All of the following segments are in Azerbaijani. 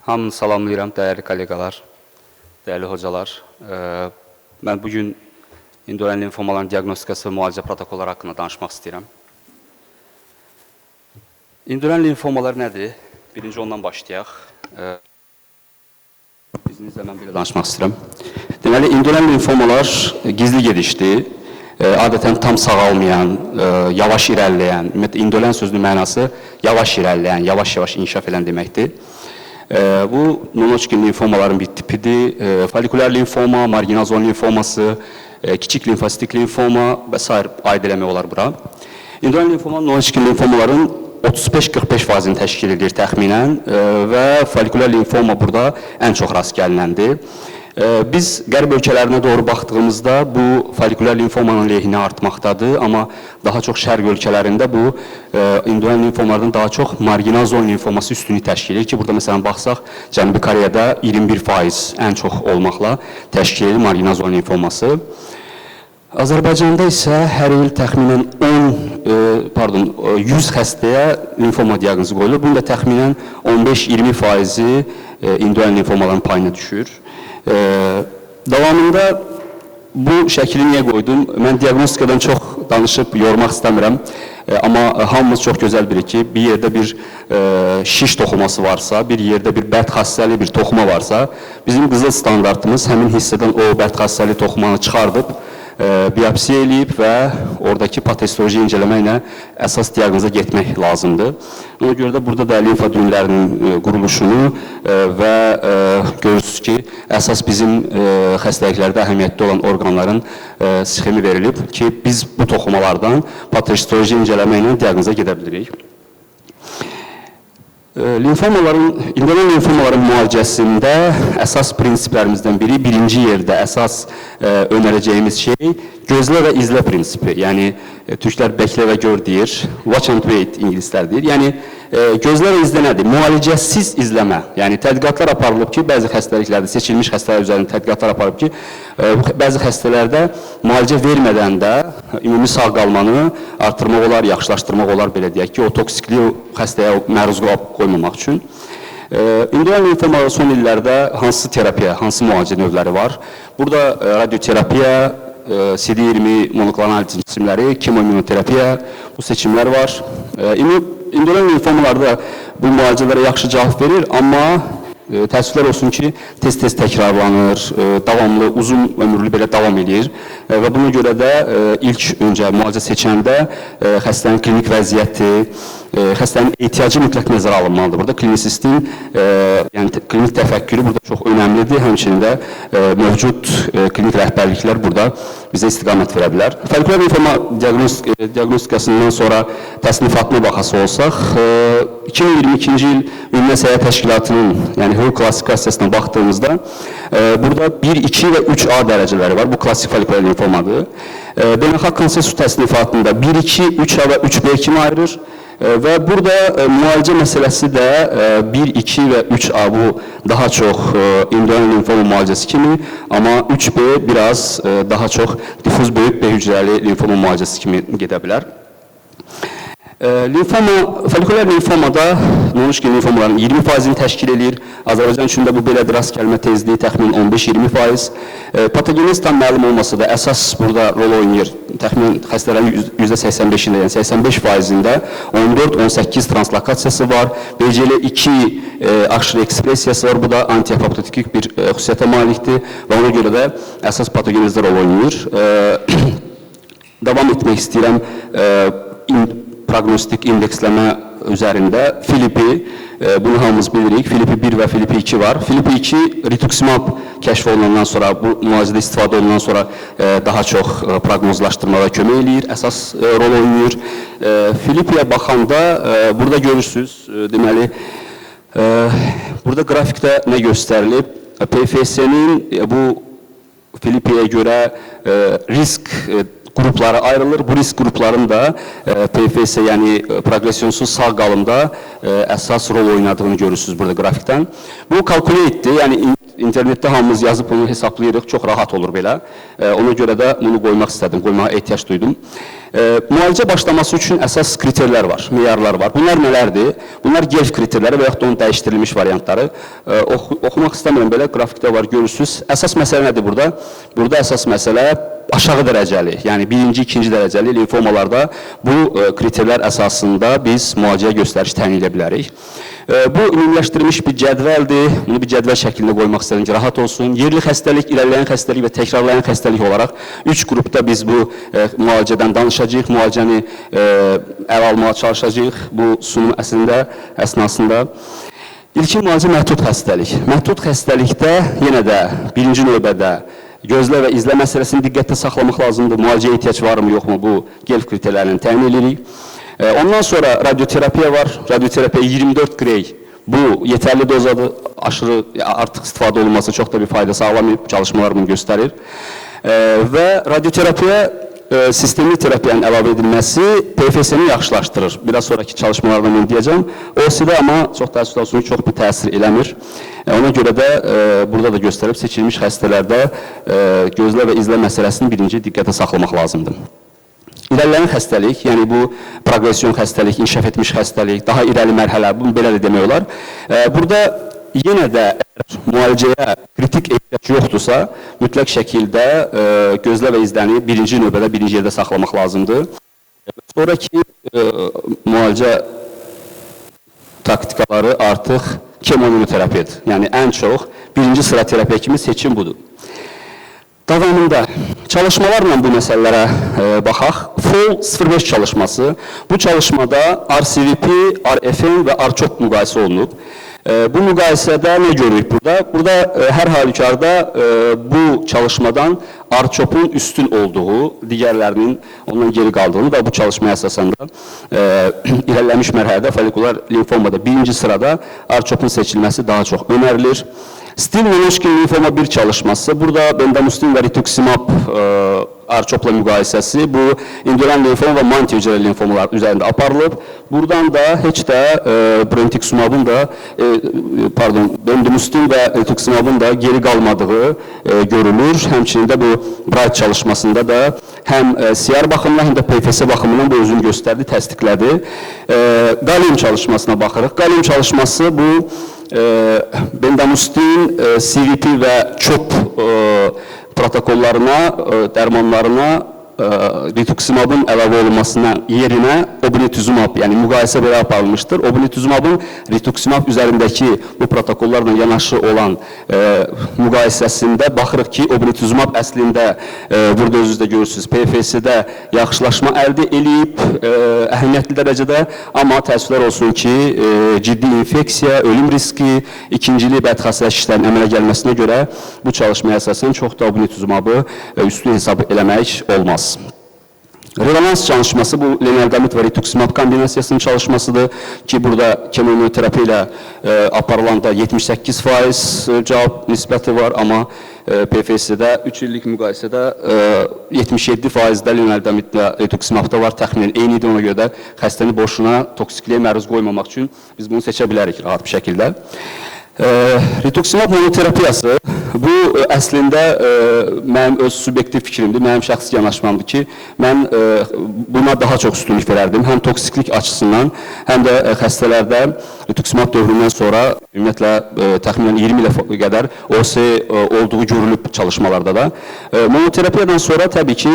Hamını salamlayıram, dəyərli kolleqalar, dəyərli hocalar. Mən bugün indolent limfomaların diaqnostikası və müalicə protokolları haqqında danışmaq istəyirəm. İndolent limfomalar nədir? Birinci ondan başlayaq. İzninizlə mən belə danışmaq istəyirəm. Deməli, indolent limfomalar gizli gedişdir. Adətən tam sağalmayan, yavaş irəliləyən, ümumiyyətlə indolent sözünün mənası yavaş irəliləyən, yavaş-yavaş inkişaf edən deməkdir. Bu non-Hodgkin limfomaların bir tipidir. Folikulər limfoma, marginal zon limfoması, kiçik limfositik limfoma və sair aid eləmək olar bura. İndolent limfoma non-Hodgkin limfomaların 35-45%-ni təşkil edir təxminən və folikulər limfoma burada ən çox rast gəlinəndir. Biz qərb ölkələrinə doğru baxdığımızda bu folikulər limfomanın lehinə artmaqdadır, amma daha çox şərq ölkələrində bu indolent limfomalardan daha çox marginal zon limfoması üstünlük təşkil edir ki, burada məsələn baxsaq Cənubi Koreyada 21% ən çox olmaqla təşkil edir marginal zon limfoması. Azərbaycanda isə hər il təxminən 100 xəstəyə limfoma diaqnozu qoyulur. Bunun da təxminən 15-20%-i indolent limfomaların payına düşür. Davamında bu şəkili niyə qoydum? Mən diaqnostikadan çox danışıb yormaq istəmirəm. Amma hamımız çox gözəl bilir ki, bir yerdə bir şiş toxuması varsa, bir yerdə bir bərk xassəli bir toxuma varsa, bizim qızıl standartımız həmin hissədən o bərk xassəli toxumanı çıxardıb, biopsiya eləyib və oradakı patoloji incələməklə əsas diaqnoza getmək lazımdır. Ona görə də burada da limfa düyünlərinin quruluşunu və görürsünüz ki, əsas bizim xəstəliklərdə əhəmiyyətli olan orqanların sxemi verilib ki, biz bu toxumalardan patoloji incələməklə diaqnoza gedə bilirik. Limfomaların, indolent limfomaların müalicəsində əsas prinsiplərimizdən biri, birinci yerdə əsas önerəcəyimiz şey gözlə və izlə prinsipi. Yəni, türklər bekle və gör deyir, watch and wait ingilislər deyir. Yəni, gözlə və izlə nədir? Müalicəsiz izləmə. Yəni, tədqiqatlar aparılıb ki, bəzi xəstəliklərdə, seçilmiş xəstələr üzərində tədqiqatlar aparılıb ki, bəzi xəstələrdə müalicə vermədən də ümumi sağ qalmanı artırmaq olar, yaxşılaşdırmaq olar, belə deyək ki, o toksikliyi xəstəyə məruz qoymamaq üçün. İndolent limfomalarda son illərdə hansı terapiya, hansı müalicə növləri var? Burada radioterapiya, CD20 monoklonal cisimləri, kemoimmunoterapiya, bu seçimlər var. İndolent limfomalarda bu müalicələrə yaxşı cavab verir, amma təəssüflər olsun ki, tez-tez təkrarlanır, davamlı, uzun ömürlü belə davam edir və buna görə də ilk öncə müalicə seçəndə xəstənin klinik vəziyyəti, xəstənin ehtiyacı mütləq nəzərə alınmalıdır. Burada klinisistin, yəni klinik təfəkkürü burada çox önəmlidir. Həmçinin də mövcud klinik rəhbərliklər burada bizə istiqamət verə bilər. Folikulər limfoma diaqnostikasından sonra təsnifatına baxası olsaq, 2022-ci il Ümumi Səhiyyə Təşkilatının, yəni WHO klassifikasiyasına baxdığımızda burada 1, 2 və 3A dərəcələri var. Bu klassik folikulər limfomadır. Beynəlxalq konsensus təsnifatında 1, 2, 3A və 3B kimi ayırır. Və burada müalicə məsələsi də 1, 2 və 3A bu daha çox indolent limfoma müalicəsi kimi, amma 3B biraz daha çox difuz böyük B hücrəli limfoma müalicəsi kimi gedə bilər. Limfoma, folikulər limfomada non-Hodgkin limfomaların 20%-ni təşkil eləyir. Azərbaycan üçün də bu belədir, rast gəlmə tezliyi təxminən 15-20%. Patogenez tam məlum olmasa da əsas burada rol oynayır. Təxminən xəstələrin %85-ində, yəni 85%-ində 14-18 translokasiyası var. BCL2 aşırı ekspresiyası var. Bu da antiapoptotik bir xüsusiyyətə malikdir və ona görə də əsas patogenezdə rol oynayır. Davam etmək istəyirəm. Prognostik indeksləmə üzərində Filipi, bunu hamımız bilirik, Filipi 1 və Filipi 2 var. Filipi 2 rituximab kəşf olunandan sonra, bu müalicədə istifadə olunandan sonra daha çox proqnozlaşdırmağa kömək eləyir, əsas rol oynayır. Filipiyə baxanda burada görürsünüz, deməli, burada qrafikdə nə göstərilib? PFS-nin bu Filipiyə görə risk qrupları ayrılır. Bu risk qruplarının da PFS, yəni progressionsuz sağ qalımda əsas rol oynadığını görürsünüz burada qrafikdən. Bu calculate-dir, yəni internetdə hamımız yazıb bunu hesablayırıq, çox rahat olur belə. Ona görə də bunu qoymaq istədim, qoymağa ehtiyac duydum. Müalicə başlaması üçün əsas kriterlər var, meyarlar var. Bunlar nələrdir? Bunlar GELF kriterləri və yaxud da onun dəyişdirilmiş variantları. Oxumaq istəmirəm belə, qrafikdə var, görürsünüz. Əsas məsələ nədir burada? Burada əsas məsələ aşağı dərəcəli, yəni birinci, ikinci dərəcəli limfomalarda bu kriterlər əsasında biz müalicəyə göstəriş təyin edə bilərik. Bu ümumiləşdirilmiş bir cədvəldir. Bunu bir cədvəl şəklində qoymaq istədim ki, rahat olsun. Yerli xəstəlik, irəliləyən xəstəlik və təkrarlayan xəstəlik olaraq 3 qrupda biz bu müalicədən danışacağıq, müalicəni əl almağa çalışacağıq bu sunum əslində, əsnasında. İlkin müalicə məhdud xəstəlik. Məhdud xəstəlikdə yenə də birinci növbədə gözlə və izlə məsələsini diqqətdə saxlamaq lazımdır. Müalicəyə ehtiyac varmı, yoxmu, bu GELF kriterlərini təyin edirik. Ondan sonra radioterapiya var. Radioterapiya 24 Grey. Bu yetərli dozadır. Aşırı artıq istifadə olunması çox da bir fayda sağlamayıb. Çalışmalar bunu göstərir. Və radioterapiya sistemli terapiyanın əlavə edilməsi PFS-ni yaxşılaşdırır. Biraz sonraki çalışmalardan bunu deyəcəm. OC-də amma çox təəssüf olsun ki, çox bir təsir eləmir. Ona görə də burada da göstərib seçilmiş xəstələrdə gözlə və izlə məsələsini birinci diqqətə saxlamaq lazımdır. İrəliləyən xəstəlik, yəni bu progresyon xəstəlik, inkişaf etmiş xəstəlik, daha irəli mərhələ, bunu belə də demək olar. Burada yenə də müalicəyə kritik ehtiyac yoxdursa, mütləq şəkildə gözlə və izləni birinci növbədə birinci yerdə saxlamaq lazımdır. Sonraki müalicə taktikaları artıq kemoimmunoterapiyadır. Yəni ən çox birinci sıra terapiya kimi seçim budur. Davamında çalışmalarla bu məsələlərə baxaq. FOL 05 çalışması. Bu çalışmada RCVP, RFN və R-CHOP müqayisə olunub. Bu müqayisədə nə görürük burada? Burada hər halükarda bu çalışmadan R-CHOP-un üstün olduğu, digərlərinin ondan geri qaldığını və bu çalışmaya əsasən də irəliləmiş mərhələdə folikular limfomada birinci sırada R-CHOP-un seçilməsi daha çox önərilir. Stil non-Hodgkin limfoma 1 çalışması. Burada bendamustin və rituximab R-CHOP-la müqayisəsi bu indolent limfoma və mantiya hüceyrəli limfomalar üzərində aparılıb. Buradan da heç də brentuximabın da bendamustin və rituximabın da geri qalmadığı görülür. Həmçinin də bu BRIGHT çalışmasında da həm CR baxımından, həm də PFS baxımından bu özünü göstərdi, təsdiqlədi. Qalium çalışmasına baxırıq. Qalium çalışması bu bendamustin, CVP və CHOP protokollarına, dərmanlarına rituximabın əlavə olunmasına yerinə obinutuzumab, yəni müqayisə belə aparılmışdır. Obinutuzumabın rituximab üzərindəki bu protokollarla yanaşı olan müqayisəsində baxırıq ki, obinutuzumab əslində burada özünüz də görürsünüz, PFS-də yaxşılaşma əldə eləyib əhəmiyyətli dərəcədə, amma təəssüflər olsun ki, ciddi infeksiya, ölüm riski, ikincili bədxassələşişlərin əmələ gəlməsinə görə bu çalışmaya əsasən çox da obinutuzumabı üstün hesab eləmək olmaz. Relevans çalışması bu lenalidomid və rituximab kombinasiyasının çalışmasıdır ki, burada kemoimmunoterapi ilə aparılanda 78% cavab nisbəti var, amma PFS-də 3 illik müqayisədə 77%-də lenalidomidlə rituximabda var, təxminən eynidir, ona görə də xəstəni boşuna toksikliyə məruz qoymamaq üçün biz bunu seçə bilərik rahat bir şəkildə. Rituximab monoterapiyası bu əslində mənim öz subyektiv fikrimdir, mənim şəxsi yanaşmamdır ki, mən buna daha çox üstünlük verərdim. Həm toksiklik açısından, həm də xəstələrdə rituximab dövründən sonra ümumiyyətlə təxminən 20 ilə qədər OC olduğu görülüb çalışmalarda da. Monoterapiyadan sonra təbii ki,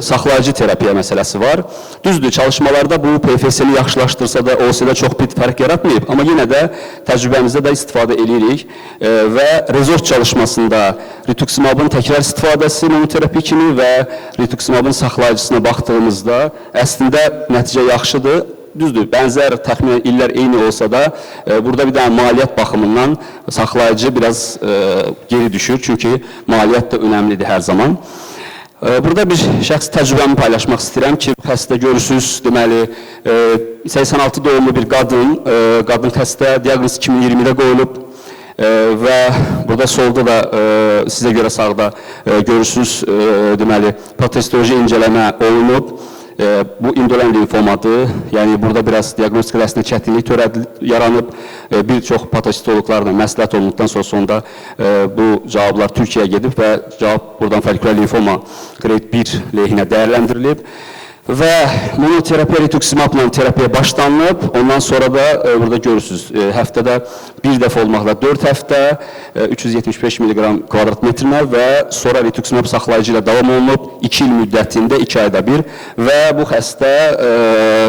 saxlayıcı terapiya məsələsi var. Düzdür, çalışmalarda bu PFS-ni yaxşılaşdırsa da OC-də çox bir fərq yaratmayıb, amma yenə də təcrübəmizdə də istifadə eləyirik və rezort çalışmasında rituximabın təkrar istifadəsi monoterapi kimi və rituximabın saxlayıcısına baxdığımızda əslində nəticə yaxşıdır. Düzdür, bənzər təxminən illər eyni olsa da burada bir dənə maliyyət baxımından saxlayıcı biraz geri düşür. Çünki maliyyət də önəmlidir hər zaman. Burada bir şəxsi təcrübəmi paylaşmaq istəyirəm ki, xəstə görürsünüz, deməli, 86 doğumlu bir qadın, qadın xəstə diaqnoz 2020-də qoyulub və burada solda da sizə görə sağda görürsünüz, deməli, protestoloji incələmə olunub. Bu indolent limfomadır. Yəni burada biraz diaqnostika əslində çətinlik yaranıb. Bir çox patositoloqlarla məsləhət olunduqdan sonra sonda bu cavablar Türkiyəyə gedib və cavab buradan folikular limfoma grade 1 lehinə dəyərləndirilib. Və monoterapiya rituximabla terapiya başlanılıb. Ondan sonra da burada görürsünüz, həftədə bir dəfə olmaqla 4 həftə 375 mq kvadrat metrinə və sonra rituximab saxlayıcı ilə davam olunub 2 il müddətində 2 ayda bir və bu xəstə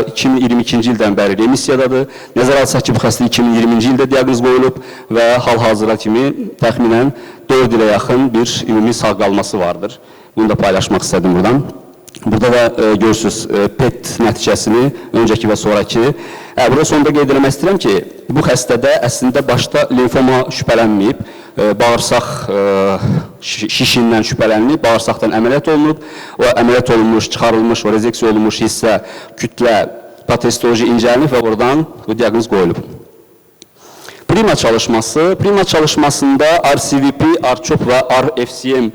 2022-ci ildən bəri remissiyadadır. Nəzərə alsaq ki, bu xəstə 2020-ci ildə diaqnoz qoyulub və hal-hazıra kimi təxminən 4 ilə yaxın bir ümumi sağ qalması vardır. Bunu da paylaşmaq istədim buradan. Burada da görürsünüz PET nəticəsini, öncəki və sonraki. Burada sonda qeyd eləmək istəyirəm ki, bu xəstədə əslində başda limfoma şübhələnməyib, bağırsaq şişindən şübhələnilib, bağırsaqdan əməliyyat olunub, o əməliyyat olunmuş, çıxarılmış, o rezeksiya olunmuş hissə, kütlə, patoloji incələnib və oradan bu diaqnoz qoyulub. Prima çalışması, Prima çalışmasında RCVP, R-CHOP və RFCM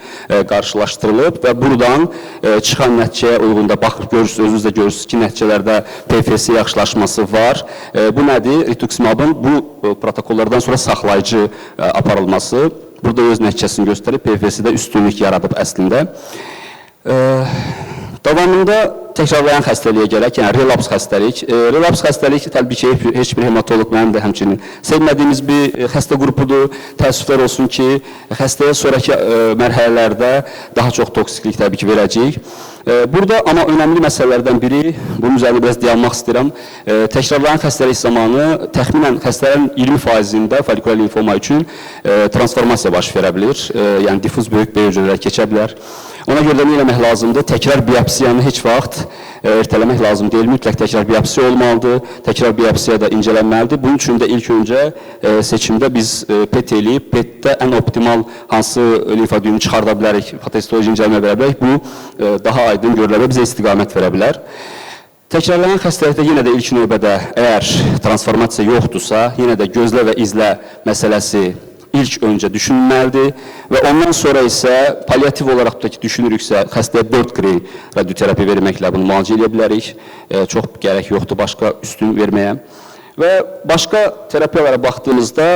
qarşılaşdırılıb və buradan çıxan nəticəyə uyğun da baxıb görürsünüz, özünüz də görürsünüz ki, nəticələrdə PFS yaxşılaşması var. Bu nədir? Rituximabın bu protokollardan sonra saxlayıcı aparılması. Burada öz nəticəsini göstərib, PFS-də üstünlük yaradıb əslində. Davamında təkrarlayan xəstəliyə gələk, yəni relaps xəstəlik. Relaps xəstəlik təbii ki, heç bir hematoloq, mənim də həmçinin sevmədiyimiz bir xəstə qrupudur. Təəssüflər olsun ki, xəstəyə sonraki mərhələlərdə daha çox toksiklik təbii ki, verəcəyik. Burada amma önəmli məsələlərdən biri, bunun üzərində biraz dayanmaq istəyirəm. Təkrarlayan xəstəlik zamanı təxminən xəstələrin 20%-ində folikular limfoma üçün transformasiya baş verə bilir. Yəni difuz böyük B hüceyrələr keçə bilər. Ona görə də nə eləmək lazımdır? Təkrar biopsiyanı heç vaxt ertələmək lazım deyil. Mütləq təkrar biopsiya olmalıdır. Təkrar biopsiya da incələnməlidir. Bunun üçün də ilk öncə seçimdə biz PET eləyib, PET-də ən optimal hansı limfa düyünü çıxarda bilərik, patoloji incələmə verə bilərik. Bu daha aydın görülə bilər, bizə istiqamət verə bilər. Təkrarlanan xəstəlikdə yenə də ilk növbədə əgər transformasiya yoxdursa, yenə də gözlə və izlə məsələsi ilk öncə düşünülməlidir və ondan sonra isə palliativ olaraq tutaq ki, düşünürüksə, xəstəyə 4 qrey radioterapi verməklə bunu müalicə edə bilərik. Çox gərək yoxdur başqa üstün verməyə. Və başqa terapiyalara baxdığımızda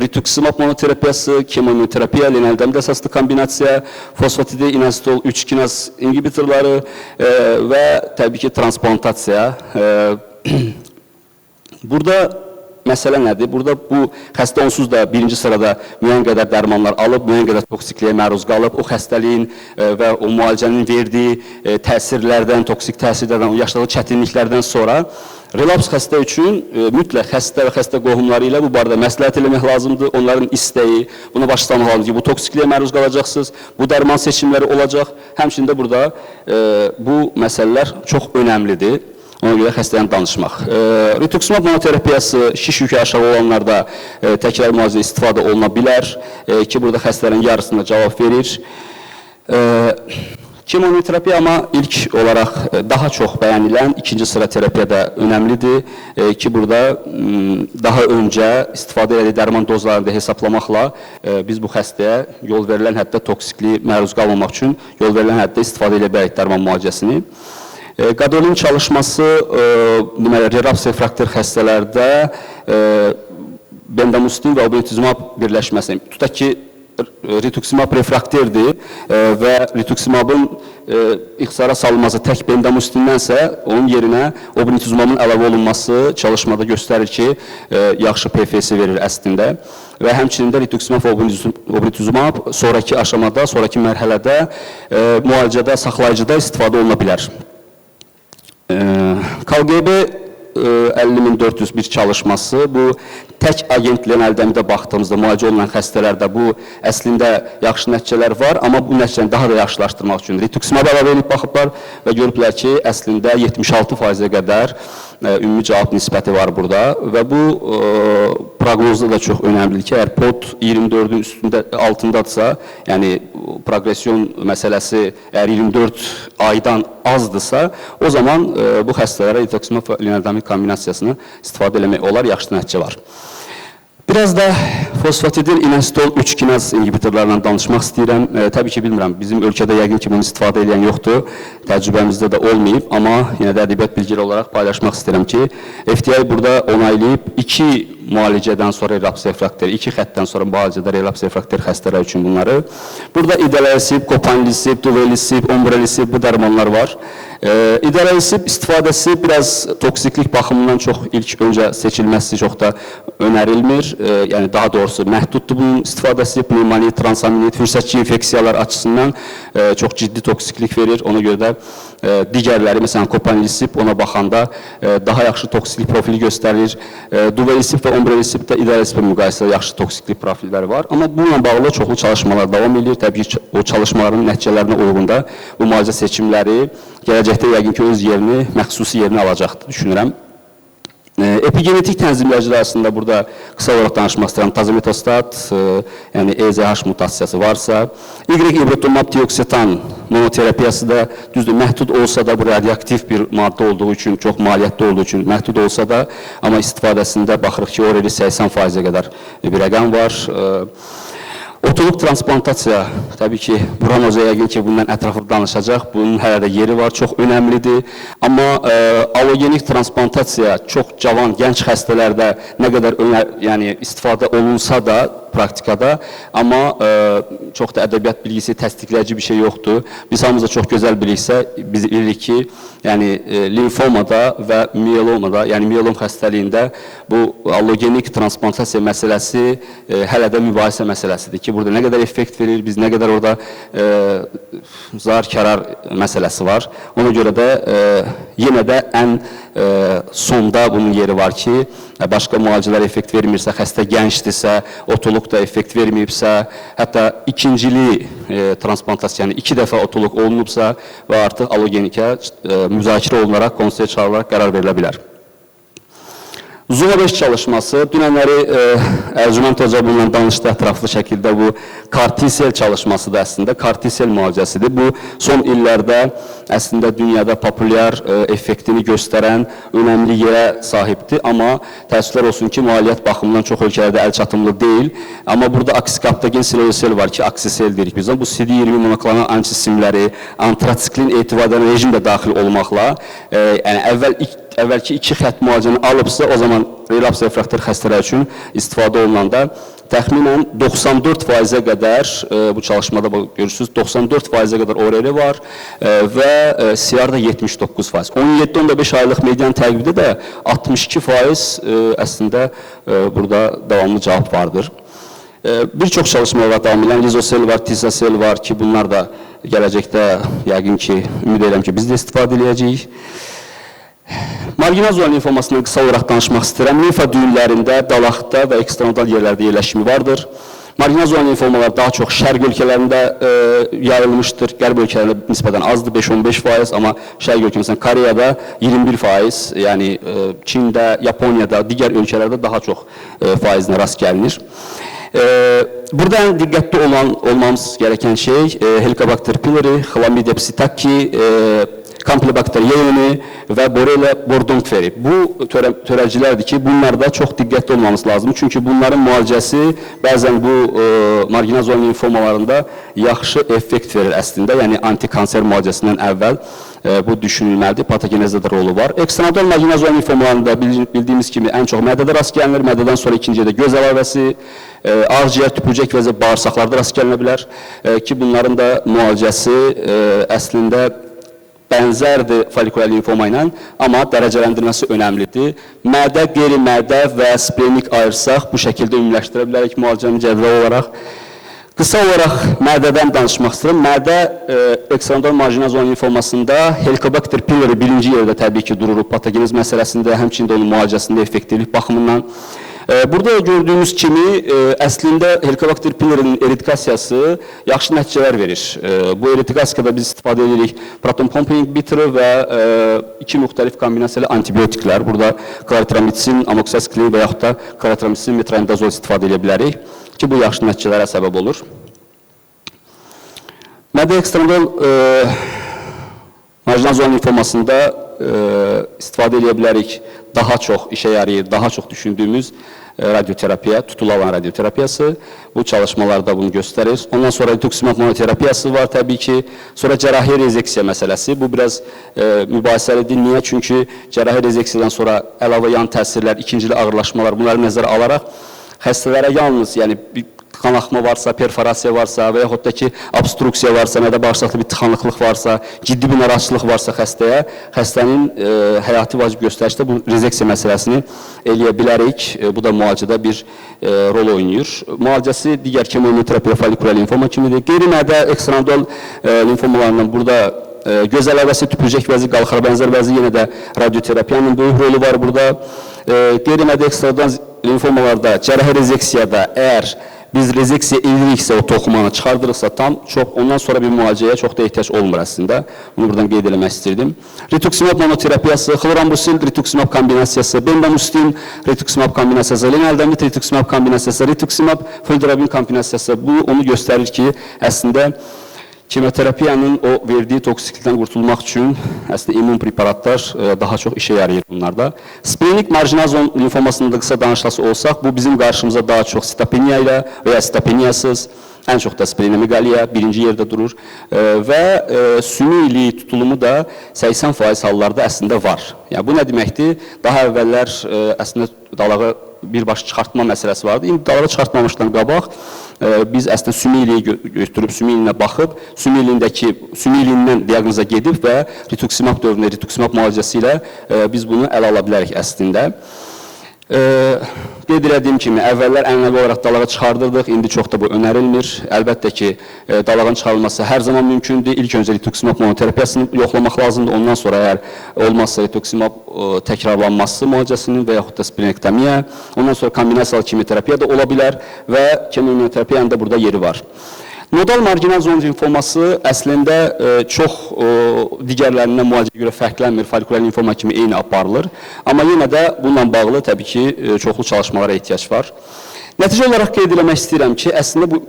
rituximab monoterapiyası, kemoimmunoterapiya, lenalidomid əsaslı kombinasiya, fosfatidil inositol 3 kinaz inhibitorları və təbii ki, transplantasiya. Burada məsələ nədir? Burada bu xəstə onsuz da birinci sırada müəyyən qədər dərmanlar alıb, müəyyən qədər toksikliyə məruz qalıb, o xəstəliyin və o müalicənin verdiyi təsirlərdən, toksik təsirlərdən, o yaşadığı çətinliklərdən sonra relaps xəstə üçün mütləq xəstə və xəstə qohumları ilə bu barədə məsləhət eləmək lazımdır. Onların istəyi, buna başa salmaq lazımdır ki, bu toksikliyə məruz qalacaqsınız, bu dərman seçimləri olacaq. Həmçinin də burada bu məsələlər çox önəmlidir. Ona görə xəstəyən danışmaq. Rituximab monoterapiyası şiş yükü aşağı olanlarda təkrar müalicə istifadə oluna bilər ki, burada xəstələrin yarısına cavab verir. Kemoimmunoterapiya amma ilk olaraq daha çox bəyənilən ikinci sıra terapiya da önəmlidir ki, burada daha öncə istifadə elədiyi dərman dozlarını da hesablamaqla biz bu xəstəyə yol verilən həddə toksikliyi məruz qalmamaq üçün yol verilən həddə istifadə edə bilərik dərman müalicəsini. Gadolin çalışması deməli, relaps refrakter xəstələrdə bendamustin və obinutuzumab birləşməsi. Tutaq ki, rituximab refrakterdir və rituximabın ixtisara salınması tək bendamustindənsə, onun yerinə obinutuzumabın əlavə olunması çalışmada göstərir ki, yaxşı PFS verir əslində. Və həmçinin də rituximab və obinutuzumab sonraki aşamada, sonraki mərhələdə müalicədə, saxlayıcıda istifadə oluna bilər. KGB 50401 çalışması, bu tək agent lenalidomida baxdığımızda müalicə olunan xəstələrdə bu əslində yaxşı nəticələr var, amma bu nəticəni daha da yaxşılaşdırmaq üçün rituximab əlavə edib baxıblar və görüblər ki, əslində 76%-ə qədər ümumi cavab nisbəti var burada və bu proqnozda da çox önəmlidir ki, əgər POD 24-ün üstündə altındadırsa, yəni progresyon məsələsi əgər 24 aydan azdırsa, o zaman bu xəstələrə rituximab və lenalidomid kombinasiyasını istifadə eləmək olar, yaxşı nəticə var. Biraz da fosfatidil inositol 3 kinaz inhibitorlarla danışmaq istəyirəm. Təbii ki, bilmirəm, bizim ölkədə yəqin ki, bunu istifadə edən yoxdur, təcrübəmizdə də olmayıb, amma yenə də ədəbiyyat bilgili olaraq paylaşmaq istəyirəm ki, FDA burada onaylayıb 2 müalicədən sonra relaps refrakter, 2 xəttdən sonra müalicədə relaps refrakter xəstələr üçün bunları. Burada idelalisib, kopanlisib, duvelisib, ombralisib bu dərmanlar var. İdelalisib istifadəsi biraz toksiklik baxımından çox ilk öncə seçilməsi çox da önərilmir. Yəni daha doğrusu məhduddur bunun istifadəsi. Pneumonit, transaminit, fürsətçi infeksiyalar açısından çox ciddi toksiklik verir. Ona görə də digərləri, məsələn kopanlisib ona baxanda daha yaxşı toksiklik profili göstərir. Duvelisib və ombralisib də idelalisibə müqayisədə yaxşı toksiklik profilləri var. Amma bununla bağlı çoxlu çalışmalar davam edir. Təbii ki, o çalışmaların nəticələrinə uyğun da bu müalicə seçimləri gələcəkdə yəqin ki, öz yerini, məxsusi yerini alacaqdır, düşünürəm. Epigenetik tənzimləyicilər arasında burada qısa olaraq danışmaq istəyirəm. Tazemetostat, yəni EZH mutasiyası varsa, Y-ibrotumab tioksetan monoterapiyası da düzdür, məhdud olsa da bu radioaktiv bir maddə olduğu üçün, çox maliyyətli olduğu üçün məhdud olsa da, amma istifadəsində baxırıq ki, oreli 80%-ə qədər bir rəqəm var. Otoloq transplantasiya, təbii ki, Burhan Hoca yəqin ki, bundan ətraflı danışacaq. Bunun hələ də yeri var, çox önəmlidir. Amma alogenik transplantasiya çox cavan, gənc xəstələrdə nə qədər yəni istifadə olunsa da praktikada, amma çox da ədəbiyyat bilgisi təsdiqləyici bir şey yoxdur. Biz hamımız da çox gözəl biliriksə, biz bilirik ki, yəni limfomada və miyelomada, yəni miyelom xəstəliyində bu alogenik transplantasiya məsələsi hələ də mübahisə məsələsidir ki, burada nə qədər effekt verir, biz nə qədər orada zar-kərar məsələsi var. Ona görə də yenə də ən sonda bunun yeri var ki, başqa müalicələr effekt vermirsə, xəstə gəncdirsə, otoloq da effekt verməyibsə, hətta ikincili transplantasiya, yəni 2 dəfə otoloq olunubsa və artıq alogenikə müzakirə olunaraq, konsey çağırılaraq qərar verilə bilər. Zuma 5 çalışması, dünənləri Ərcümənd Hoca bununla danışdı ətraflı şəkildə, bu CAR-T-cell çalışması da əslində CAR-T-cell müalicəsidir. Bu, son illərdə əslində dünyada populyar effektini göstərən önəmli yerə sahibdir. Amma təəssüflər olsun ki, maliyyət baxımından çox ölkələrdə əl çatımlı deyil. Amma burada aksikaptogen silosel var ki, aksisel deyirik biz. Bu CD20 monoklonal antisimləri, antrasiklin etibar edən rejim də daxil olmaqla, yəni əvvəlki 2 xətt müalicəni alıbsa, o zaman relaps refrakter xəstələr üçün istifadə olunanda təxminən 94%-ə qədər, bu çalışmada görürsünüz, 94%-ə qədər ORR var və CR da 79%. 17,5 aylıq median təqibdə də 62% əslində burada davamlı cavab vardır. Bir çox çalışmalar var, davam edən lizosel var, tizasel var ki, bunlar da gələcəkdə yəqin ki, ümid edirəm ki, biz də istifadə eləyəcəyik. Marginal zona limfomasından qısa olaraq danışmaq istəyirəm. Limfa düyünlərində, dalaqda və ekstranodal yerlərdə yerləşimi vardır. Marginal zona limfomalar daha çox şərq ölkələrində yayılmışdır. Qərb ölkələrində nisbətən azdır, 5-15%, amma şərq ölkə, məsələn, Koreyada 21%, yəni Çində, Yaponiyada, digər ölkələrdə daha çox faizinə rast gəlinir. Burada ən diqqətli olmamız gereken şey Helicobacter pylori, Chlamydia psittaci, Campylobacter jejuni və Borrelia burgdorferi. Bu törədicilərdir ki, bunlarda çox diqqətli olmamız lazımdır. Çünki bunların müalicəsi bəzən bu marginal zona limfomalarında yaxşı effekt verir əslində. Yəni antikanser müalicəsindən əvvəl bu düşünülməlidir. Patogenezdə də rolu var. Ekstranodal marginal zona limfomalarında bildiyimiz kimi ən çox mədədə rast gəlinir. Mədədən sonra ikinci yerdə göz əlavəsi, ağciyər, tüpürcək və bağırsaqlarda rast gəlinə bilər ki, bunların da müalicəsi əslində bənzərdir folikular limfoma ilə, amma dərəcələndirməsi önəmlidir. Mədə, qeyri-mədə və splenik ayırsaq bu şəkildə ümumiləşdirə bilərik müalicənin cədvəli olaraq. Qısa olaraq mədədən danışmaq istəyirəm. Mədə ekstranodal marginal zona limfomasında Helicobacter pylori birinci yerdə təbii ki durur patogenez məsələsində, həmçinin də onun müalicəsində effektivlik baxımından. Burada gördüyünüz kimi əslində Helicobacter pylori'nin eradikasiyası yaxşı nəticələr verir. Bu eradikasiyada biz istifadə edirik proton pompa inhibitoru və iki müxtəlif kombinasiyalı antibiotiklər. Burada klaritromitsin, amoksasiklin və yaxud da klaritromitsin, metronidazol istifadə edə bilərik ki, bu yaxşı nəticələrə səbəb olur. Mədə ekstranodal marginal zona limfomasında istifadə edə bilərik daha çox işə yarayır, daha çox düşündüyümüz radyoterapiya, tutulalan radioterapiyası. Bu çalışmalarda bunu göstərir. Ondan sonra rituximab monoterapiyası var təbii ki. Sonra cərrahi rezeksiya məsələsi. Bu biraz mübahisəlidir. Niyə? Çünki cərrahi rezeksiyadan sonra əlavə yan təsirlər, ikincili ağırlaşmalar, bunları nəzərə alaraq xəstələrə yalnız, yəni bir qanaxma varsa, perforasiya varsa və yaxud da ki, obstruksiya varsa, mədə bağırsaqlı bir tıxanıqlıq varsa, ciddi bir narahatçılıq varsa xəstəyə, xəstənin həyati vacib göstərişdə bu rezeksiya məsələsini eləyə bilərik. Bu da müalicədə bir rol oynayır. Müalicəsi digər kemoimmunoterapiya folikulyar limfoma kimidir. Qeyri-mədə ekstranodal limfomalarından burada göz əlavəsi, tüpürcək vəzi, qalxara bənzər vəzi, yenə də radioterapiyanın böyük rolu var burada. Qeyri-mədə ekstranodal limfomalarda cərrahi rezeksiyada əgər biz rezeksiya ediriksə, o toxumanı çıxardırıqsa tam, çox, ondan sonra bir müalicəyə çox da ehtiyac olmur əslində. Bunu buradan qeyd eləmək istirdim. Rituximab monoterapiyası, xlorambusil rituximab kombinasiyası, bendamustin rituximab kombinasiyası, lenalidomid rituximab kombinasiyası, rituximab fludarabin kombinasiyası. Bu onu göstərir ki, əslində kemoterapiyanın o verdiyi toksiklikdən qurtulmaq üçün əslində immun preparatlar daha çox işə yarayır bunlarda. Splenik marjinal zon limfomasında da qısa danışası olsaq, bu bizim qarşımıza daha çox sitopeniya ilə və ya sitopeniyasız, ən çox da splenomegaliya birinci yerdə durur və sümük iliyi tutulumu da 80% hallarda əslində var. Yəni bu nə deməkdir? Daha əvvəllər əslində dalağı birbaşa çıxartma məsələsi vardı. İndi dalağı çıxartmamışdan qabaq biz əslində sümük iliyi götürüb, sümük iliyinə baxıb, sümük iliyindən diaqnoza gedib və rituximab dövründə rituximab müalicəsi ilə biz bunu ələ ala bilərik əslində. Qeyd elədiyim kimi, əvvəllər ənənəvi olaraq dalağı çıxardırdıq, indi çox da bu önərilmir. Əlbəttə ki, dalağın çıxarılması hər zaman mümkündür. İlk öncə rituximab monoterapiyasını yoxlamaq lazımdır. Ondan sonra əgər olmazsa rituximab təkrarlanması müalicəsinin və yaxud da splenektomiya, ondan sonra kombinasiyalı kimyoterapiya da ola bilər və kemoimmunoterapiyanın da burada yeri var. Nodal marjinal zon limfoması əslində çox digərlərindən müalicəyə görə fərqlənmir, folikulyar limfoma kimi eyni aparılır. Amma yenə də bununla bağlı təbii ki, çoxlu çalışmalara ehtiyac var. Nəticə olaraq qeyd eləmək istəyirəm ki, əslində bu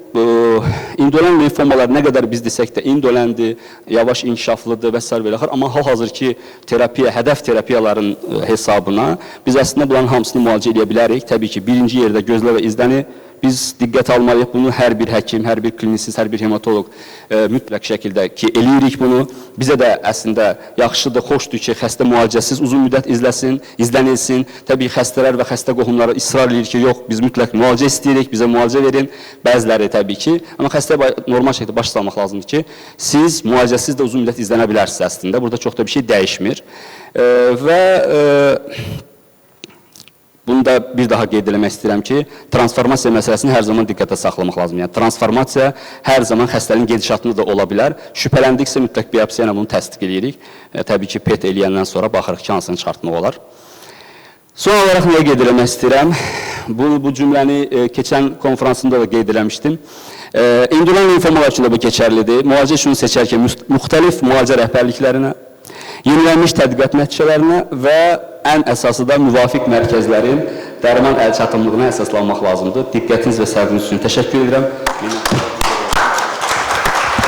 indolent limfomalar nə qədər biz desək də indolentdir, yavaş inkişaflıdır və sair və ilaxır, amma hal-hazırki terapiya, hədəf terapiyaların hesabına biz əslində bunların hamısını müalicə edə bilərik. Təbii ki, birinci yerdə gözlə və izləni biz diqqət almalıyıq. Bunu hər bir həkim, hər bir klinisist, hər bir hematoloq mütləq şəkildə ki, eləyirik bunu. Bizə də əslində yaxşıdır, xoşdur ki, xəstə müalicəsiz uzun müddət izləsin, izlənilsin. Təbii xəstələr və xəstə qohumları israr eləyir ki, yox, biz mütləq müalicə istəyirik, bizə müalicə verin. Bəziləri təbii ki, amma xəstəyə normal şəkildə baş salmaq lazımdır ki, siz müalicəsiz də uzun müddət izlənə bilərsiniz əslində. Burada çox da bir şey dəyişmir. Bunu da bir daha qeyd eləmək istəyirəm ki, transformasiya məsələsini hər zaman diqqətə saxlamaq lazımdır. Yəni, transformasiya hər zaman xəstəliyin gedişatında da ola bilər. Şübhələndiksə mütləq biopsiya ilə bunu təsdiq eləyirik. Təbii ki, PET eləyəndən sonra baxırıq ki, hansını çıxartmaq olar. Son olaraq nəyə qeyd eləmək istəyirəm? Bu cümləni keçən konferansında da qeyd eləmişdim. İndolent limfomalar üçün də bu keçərlidir. Müalicə üçün seçərkən müxtəlif müalicə rəhbərliklərinə, yenilənmiş tədqiqat nəticələrinə və ən əsası da müvafiq mərkəzlərin dərman əlçatımlığına əsaslanmaq lazımdır. Diqqətiniz və səbriniz üçün təşəkkür edirəm.